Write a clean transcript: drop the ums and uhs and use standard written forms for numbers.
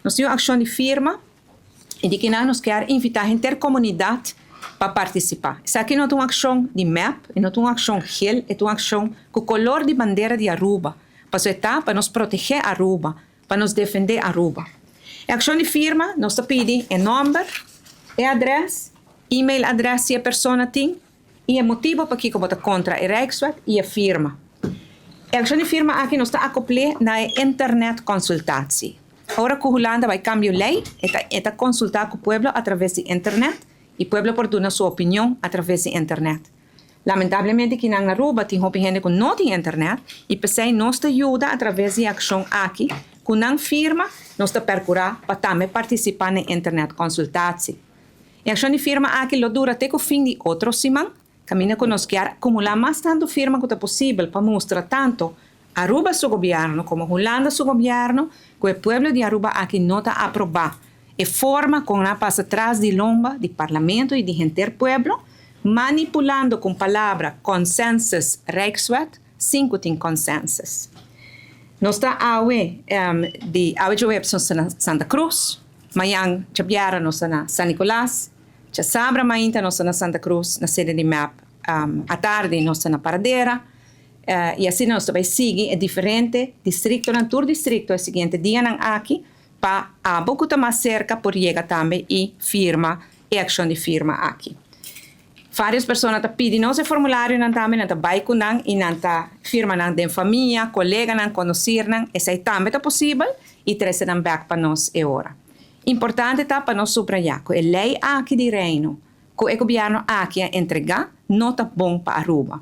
Nos tin accion di firma y di cu nos kier invita henter comunidad pa participa. Esaki no ta un accion di MEP, no ta un accion geel, e ta un accion cu color di bandera di Aruba. Pa ta pa nos protege Aruba, pa nos defende Aruba. E accion di firma, nos ta pidi e nomber, e adres, e-mail adres si e persona tin, y e motibo pakico bo ta contra e Rijkswet y e firma. E accion di firma aki nos ta acopla na internet consultatie. Ora cu Hulanda bay cambia ley, e ta consulta cu pueblo a traves di internet y pueblo por duna su opinion a traves di internet. Lamentablemente aki na Aruba tin hopi hende cu no tin internet y pesey nos ta yuda a traves di accion aki, cu nan firma, nos ta percura pa tambe participa na internet consultatie. E accion di firma aki lo dura te fin di otro siman, caminda cu nos kier acumula mas tanto firma cuanto posibel pa mustra tanto Aruba su gobierno como Hulanda su gobierno cu e pueblo di Aruba aki no ta aproba e forma con nan a pasa tras di lomba di parlamento y di henter pueblo, manipulando cu palabra consensus Rijkswet, sin cu tin consensus. Nos ta awe di awe diahuebs na Santa Cruz, mañan diabierna nos ta na San Nicolas, diasabra mainta nos ta na Santa Cruz, na sede di MEP, atardi nos ta na Paradera, y asina nos ta bay sigui e diferente districto, na tur districto e siguiente dianan aki, pa abo cu ta mas cerca por yega tambe y firma e accion di firma aki. Varios persona ta pidi nos e formulario nan tambe, nan ta bay cu nan y nan ta firma nan den famia, colega nan, conocer nan, esey tambe ta posibel y trece nan back pa nos e ora. Importante ta pa nos subraya cu e ley aki di Reino, cu e gobierno aki a entrega, no ta bon pa Aruba.